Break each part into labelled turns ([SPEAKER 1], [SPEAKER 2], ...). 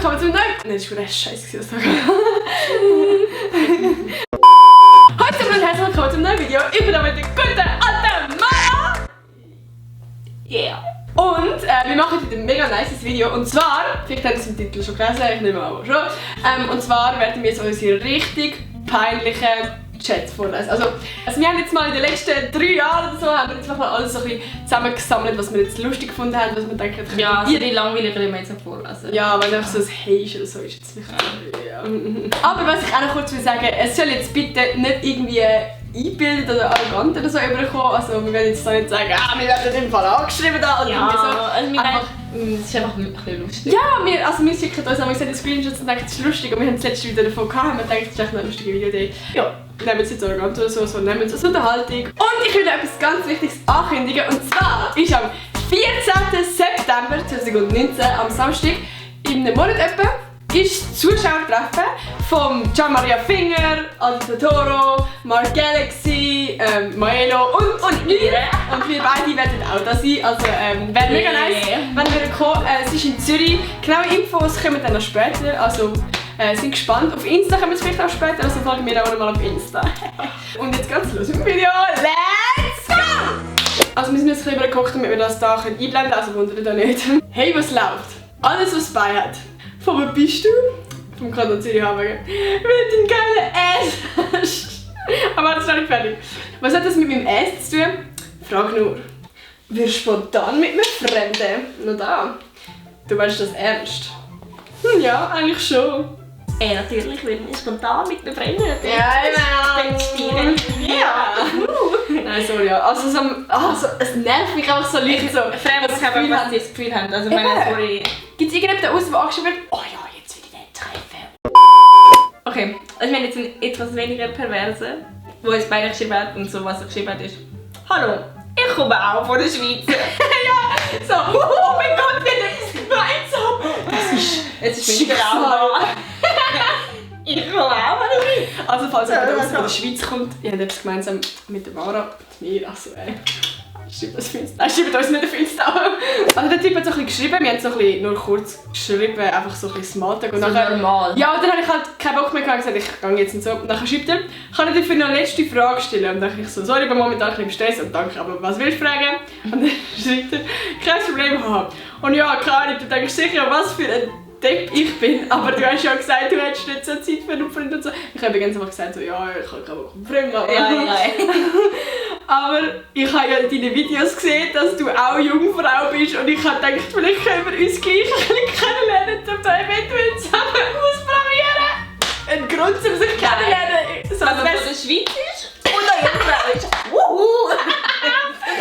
[SPEAKER 1] willkommen zum neuen... Nein, das war echt scheiße, was ich Heute und herzlich willkommen zum neuen Video. Ich bin da mit der guten alten Mara. Yeah. Und wir machen heute ein mega nices Video. Und zwar, vielleicht habt ihr es im Titel schon gelesen, ich nehme aber schon. Und zwar werden wir jetzt unsere richtig peinlichen Chats vorlesen. Also wir haben jetzt mal in den letzten 3 Jahren oder so, haben wir jetzt mal alles so ein bisschen zusammengesammelt, was wir jetzt lustig gefunden haben, was wir denken,
[SPEAKER 2] ja, also die langweilig wir jetzt noch vorlesen.
[SPEAKER 1] Ja, weil einfach so ein Hey ist oder so ist jetzt nicht. Ja. Aber was ich auch noch kurz will sagen, es soll jetzt bitte nicht irgendwie eingebildet oder arrogant oder so überkommen. Also wir werden jetzt da nicht sagen, wir werden im Fall angeschrieben da oder
[SPEAKER 2] ja,
[SPEAKER 1] irgendwie so.
[SPEAKER 2] Also es ist einfach ein bisschen lustig.
[SPEAKER 1] Ja, wir schicken uns einmal die Screenshots und denken, es ist lustig. Und wir haben das letzte Video davon gehabt und wir denken, es ist echt eine lustige Videoidee. Ja, nehmen wir es jetzt arrogant oder so, nehmen wir es als Unterhaltung. Und ich will noch etwas ganz Wichtiges ankündigen. Und zwar ist am 14. September 2019, am Samstag, in einem Monat etwa, ist das Zuschauertreffen von Gian Maria Finger, Aldo Toro, Mark Galaxy, Maelo und ihr. Und wir beide werden auch da sein. Also wäre mega nice, wenn wir kommen. Es ist in Zürich. Genaue Infos kommen dann noch später. Also sind gespannt. Auf Insta kommen wir es vielleicht auch später. Also folgen wir auch noch mal auf Insta. Und jetzt geht's los mit dem Video. Let's go! Also wir sind jetzt ein bisschen übergekocht, damit wir das da einblenden können. Also wundert euch da nicht. Hey, was läuft? Alles, was bei hat. Von wo bist du? Vom Kanton Zürich Hamburger. Mit dem geilen Ass. Aber das ist noch nicht fertig. Was hat das mit meinem Ass zu tun? Frag nur. Wirst spontan mit einem Fremden? Na da. Du meinst das ernst? Ja, eigentlich schon.
[SPEAKER 2] Natürlich, wenn ich spontan mit einem Fremden bin.
[SPEAKER 1] Ja. Nein, sorry, ja. Also, es nervt mich auch so leicht so.
[SPEAKER 2] Fremden, ich habe was sie das Gefühl haben. Also meine, sorry.
[SPEAKER 1] Gibt es irgendjemanden aus, der angeschrieben wird? Oh ja, jetzt will ich den treffen.
[SPEAKER 2] Okay, also wir haben jetzt einen etwas weniger perverse, wo uns beide geschrieben hat und so was er geschrieben hat ist: Hallo, ich komme auch von der Schweiz.
[SPEAKER 1] Ja, so. Oh mein Gott, wie das gemeinsam. Das ist
[SPEAKER 2] jetzt ist wieder auch. Ich komme auch von der Schweiz.
[SPEAKER 1] Also falls jemand aus der Schweiz kommt, ihr habt etwas gemeinsam mit der Mara, mit mir, also schreibt uns nicht auf Insta. Also der Typ hat so ein bisschen geschrieben, wir haben so ein bisschen nur kurz geschrieben, einfach so ein bisschen Smalltalk. Und
[SPEAKER 2] so
[SPEAKER 1] nachher,
[SPEAKER 2] normal.
[SPEAKER 1] Ja, und dann habe ich halt keinen Bock mehr gehabt und gesagt, ich gehe jetzt und so. Und dann schreibt er, kann ich dir für eine letzte Frage stellen? Und dann dachte ich so, sorry, ich bin momentan ein bisschen im Stress und danke, aber was willst du fragen? Und dann schreibt er, kein Problem haben. Und ja, klar, du denkst sicher, was für ein Depp ich bin, aber du hast ja gesagt, du hättest nicht so Zeit für einen Freund und so. Ich habe übrigens einfach gesagt, so, ja, ich habe keinen Bock auf einen Freund.
[SPEAKER 2] Ja.
[SPEAKER 1] Aber ich habe ja in deinen Videos gesehen, dass du auch Jungfrau bist und ich habe gedacht, vielleicht können wir uns gleich ein bisschen kennenlernen und da eventuell zusammen ausprobieren. Ein Grund, um sich kennenlernen. So,
[SPEAKER 2] wenn man von der Schweiz ist und eine Jungfrau ist.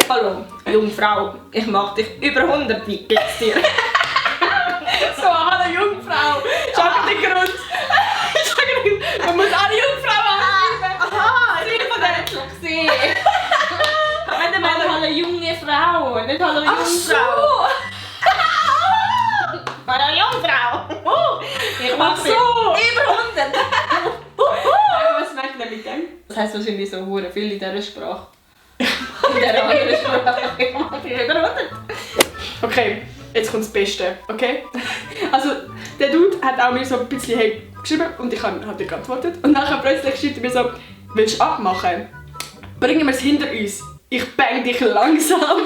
[SPEAKER 2] Hallo, Jungfrau, ich mache dich über 100, wie geht's dir?
[SPEAKER 1] So, hallo Jungfrau. Schau den Grund. Man muss alle Jungfrauen anschreiben.
[SPEAKER 2] Aha, ich bin von der gesehen. Wenn mal hallo junge Frau, nicht hallo Jungfrau. Hallo Jungfrau. Ich mache dich über 100.
[SPEAKER 1] Was merkt ihr mit dem?
[SPEAKER 2] Das heisst wahrscheinlich so hure viel in dieser Sprache. In dieser anderen Sprache. Ich mache dich über 100.
[SPEAKER 1] Okay. Jetzt kommt das Beste, okay? Also, der Dude hat auch mir so ein bisschen hey geschrieben und ich habe dir geantwortet. Und dann plötzlich schreibt er mir so, willst du abmachen? Bringen wir es hinter uns. Ich bang dich langsam. Aber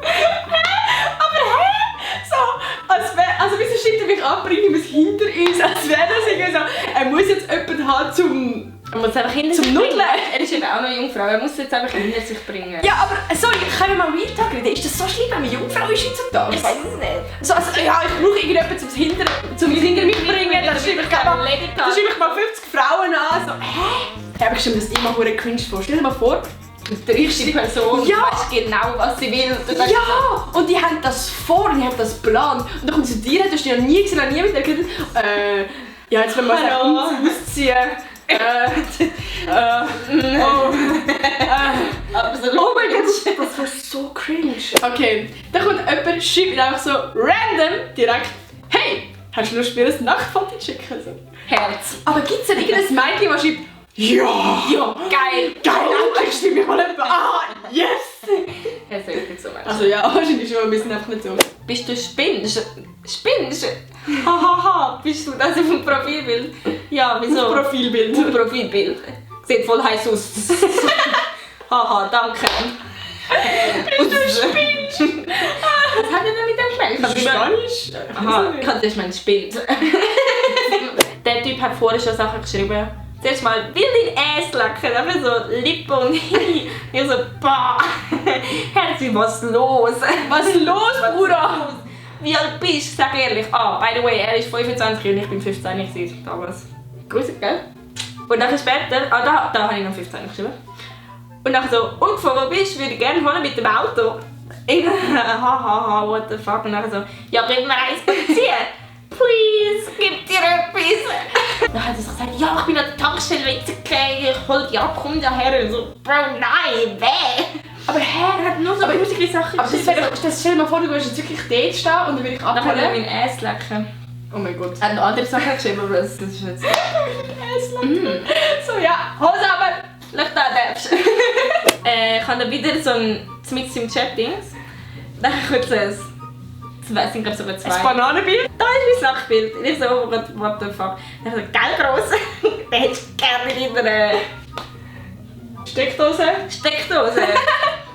[SPEAKER 1] hä? So, also wieso schreibt er mich ab, bringen wir es hinter uns? Als wäre das irgendwie so, er muss jetzt jemanden haben zum...
[SPEAKER 2] Er muss einfach hinter sich
[SPEAKER 1] Nudeln.
[SPEAKER 2] Er ist eben auch noch Jungfrau, er muss jetzt einfach hinter sich bringen.
[SPEAKER 1] Ja, aber sorry, können wir mal Real Talk reden? Ist das so schlimm, wenn man Jungfrau ist heutzutage?
[SPEAKER 2] Ich weiß es nicht.
[SPEAKER 1] Also ja, ich brauche irgendjemanden zum Hinter mich bringen, dann schreibe ich mal 50 Frauen an. So, hä? Ich stelle mir das immer hure cringe vor. Stell dir mal vor,
[SPEAKER 2] die richtige Person
[SPEAKER 1] ja.
[SPEAKER 2] weiß genau, was sie will.
[SPEAKER 1] Ja, und die haben das vor, die haben das geplant. Und dann kommt sie zu dir, du hast die noch nie gesehen, noch nie mit der geredet. Ja, jetzt wenn wir uns ausziehen. Oh mein Gott, das war so cringe. Okay, dann kommt jemand, schreibt mir einfach so random direkt: Hey, hast du Lust, mir ein Nachtfoto zu schicken? So.
[SPEAKER 2] Herz.
[SPEAKER 1] Aber gibt es denn irgendein Mädchen, das schreibt: Ja!
[SPEAKER 2] Ja, geil!
[SPEAKER 1] Geil, endlich stimme ich mal jemand an! Yes!
[SPEAKER 2] Das ist wirklich so, Mensch.
[SPEAKER 1] Also ja, wahrscheinlich schon, wir sind einfach nicht so.
[SPEAKER 2] Bist du Spinnst? Hahaha, bist du das auf dem Profilbild? Ja, wieso?
[SPEAKER 1] Profilbild.
[SPEAKER 2] Auf Profilbild. Sieht voll heiß aus. Haha, danke. Und du spinnst! Was hat er denn mit dem gemeint?
[SPEAKER 1] Spanisch?
[SPEAKER 2] Aha, ich hatte erst mal spinnt. Der Typ hat vorher schon Sachen geschrieben. Zuerst mal, will dein Ass lecken, dafür so Lippen und Hi. Ich so, bah. Herzi, was los?
[SPEAKER 1] Was ist los, Bruder?
[SPEAKER 2] Wie alt bist du? Sag ehrlich. Ah, by the way, er ist 25 und ich bin 15 gewesen damals. Grüße, gell? Und dann später, da habe ich noch 15 geschrieben. Und dann so, und von wo bist du? Würde ich gerne holen mit dem Auto. Ich hahaha, what the fuck. Und dann so, ja, gib mir eins ziehen. Please, gib dir etwas. Dann hat er so gesagt, ja, ich bin an der Tankstelle weitergegangen, ich hol dich ab, komm daher. Und so, Bro, nein, weh. Aber er hat nur so lustige Sachen
[SPEAKER 1] Aber stell dir mal vor, du würdest jetzt wirklich dort stehen und dann würde ich
[SPEAKER 2] Dann kann er
[SPEAKER 1] abholen.
[SPEAKER 2] mein Ass lecken.
[SPEAKER 1] Oh mein Gott.
[SPEAKER 2] Er hat noch andere Sachen geschrieben, aber das ist jetzt...
[SPEAKER 1] So, ja, Hose aber.
[SPEAKER 2] Schau da, darfst ich habe dann wieder so ein mit im Chat-Dings. Dann kommt es ich sind glaube sogar 2.
[SPEAKER 1] Ein Bananenbild.
[SPEAKER 2] Da ist mein Sackbild. Und ich so, oh Gott, what the fuck. Dann habe ich so, geil gross. Den hättest du gerne in einer
[SPEAKER 1] Steckdose.
[SPEAKER 2] Steckdose.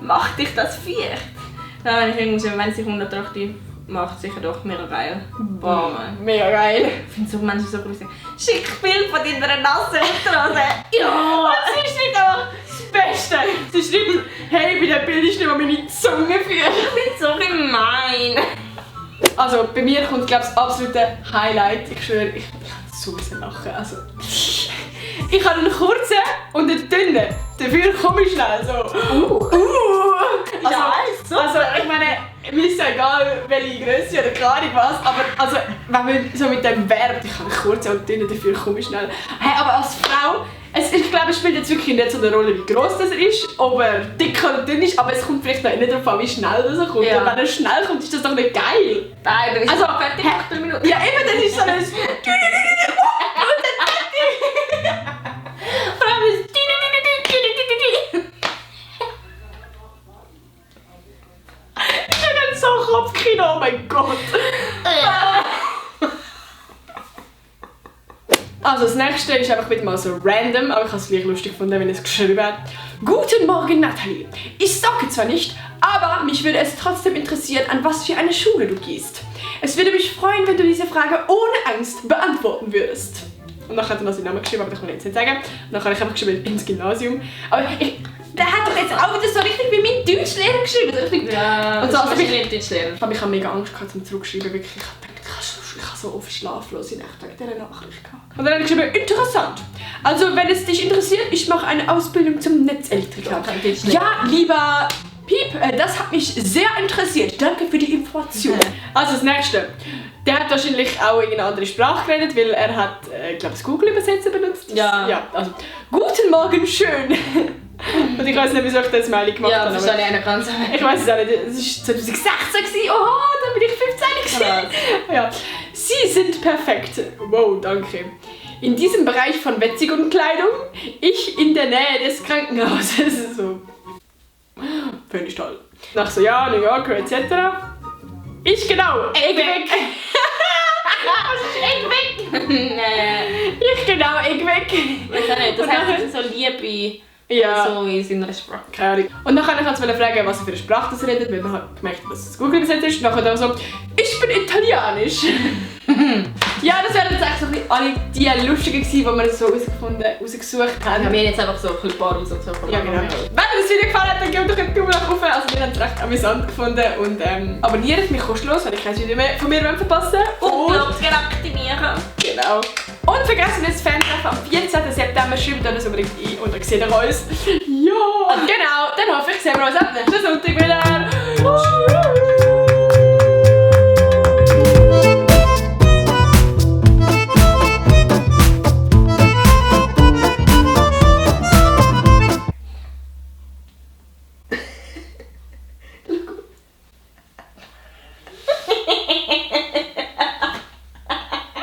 [SPEAKER 2] Macht dich das feucht? Dann habe ich irgendwie schon, wenn sie 180 macht, sicher doch mega geil. Boah, Mann.
[SPEAKER 1] Mega geil.
[SPEAKER 2] Ich finde so Menschen so gruselig. Schick Bild von deiner nassen Unterhose.
[SPEAKER 1] Ja! Sie schreibt einfach das Beste. Sie schreibt, hey, bei dem Bild ist nicht mal meine Zunge für.
[SPEAKER 2] Ich bin so gemein.
[SPEAKER 1] Also bei mir kommt, glaube ich, das absolute Highlight. Ich schwöre, ich kann so ein bisschen lachen. Also, ich habe einen kurzen und einen dünnen. Dafür komme ich schnell so. Also ich meine, mir ist ja egal, welche Größe oder keine Ahnung was, aber also, wenn man so mit dem Verb, ich habe einen kurzen und dünnen, dafür komme ich schnell. Hey, aber als Frau, ich glaube, es spielt jetzt wirklich nicht so eine Rolle, wie groß das er ist, ob er dick oder dünn ist, aber es kommt vielleicht noch nicht darauf an, wie schnell das kommt.
[SPEAKER 2] Ja.
[SPEAKER 1] Und wenn er schnell kommt, ist das doch nicht geil.
[SPEAKER 2] Nein, dann ist
[SPEAKER 1] Also,
[SPEAKER 2] es fertig nach 3 Minuten.
[SPEAKER 1] Ja, eben, dann ist so ein...
[SPEAKER 2] Vor allem ist
[SPEAKER 1] Ich habe dann so Kopfkino, oh mein Gott. Also das nächste ist einfach wieder mal so random, aber ich habe es gleich lustig gefunden, wenn es geschrieben hat. Guten Morgen, Nathalie. Ich stalke zwar nicht, aber mich würde es trotzdem interessieren, an was für eine Schule du gehst. Es würde mich freuen, wenn du diese Frage ohne Angst beantworten würdest. Und dann hat er noch seinen Namen geschrieben, aber das kann ich jetzt nicht sagen. Und dann habe ich einfach geschrieben, ins Gymnasium. Aber der hat doch jetzt auch wieder so richtig wie mein Deutschlehrer geschrieben. Richtig.
[SPEAKER 2] Ja,
[SPEAKER 1] Und so, also
[SPEAKER 2] ich nicht Deutschlehrer.
[SPEAKER 1] aber ich habe mega Angst gehabt, zum Zurückschreiben. Wirklich, ich habe gedacht, ich habe so oft schlaflose Nächte wegen dieser Nachricht gehabt. Und dann habe ich geschrieben, interessant. Also, wenn es dich interessiert, ich mache eine Ausbildung zum Netzelektriker. Ja, lieber Piep, das hat mich sehr interessiert. Danke für die Information. Also, das nächste. Der hat wahrscheinlich auch irgendeine andere Sprache geredet, weil er hat, glaube ich, Google-Übersetzer benutzt.
[SPEAKER 2] Ja.
[SPEAKER 1] Also, guten Morgen, schön. Und ich weiß nicht, wieso ich das Smiley gemacht
[SPEAKER 2] Ja,
[SPEAKER 1] habe.
[SPEAKER 2] das verstehe ich auch ganz.
[SPEAKER 1] Ich weiß es auch nicht, es war 2016, oha, dann bin ich 15 gewesen. Ja. Sie sind perfekt. Wow, danke. In diesem Bereich von Wetzig und Kleidung, ich in der Nähe des Krankenhauses. So. Finde ich toll. Nach so, ja, New Yorker etc. Ich genau, ich weg. Ich weg. Ich genau, ich weg.
[SPEAKER 2] Ich weiß nicht, das
[SPEAKER 1] Und
[SPEAKER 2] heißt
[SPEAKER 1] nachher-
[SPEAKER 2] so Liebe.
[SPEAKER 1] Ja.
[SPEAKER 2] So in seiner Sprache.
[SPEAKER 1] Keine Ahnung. Und dann kann ich halt fragen, was er für eine Sprache das redet, weil man hat gemerkt, dass es Google übersetzt ist. Und dann hat er so, ich bin Italienisch. Ja, das wären jetzt eigentlich so ein bisschen alle die lustigen gewesen, die wir so rausgesucht haben.
[SPEAKER 2] Ja, wir haben jetzt einfach so ein paar rausgesucht.
[SPEAKER 1] Ja, genau. Wenn euch das Video gefallen hat, dann gebt doch einen Daumen nach oben. Also wir haben es recht amüsant gefunden. Und abonniert mich kostenlos, wenn ihr kein Video mehr von mir verpassen wollt.
[SPEAKER 2] Und Glocke aktivieren.
[SPEAKER 1] Genau. Und vergessen nicht das Fantreffen am 14. September. Schreibt uns unbedingt ein und dann seht ihr uns. Ja. Und genau, dann hoffe ich, sehen wir uns ab nächsten Sonntag wieder.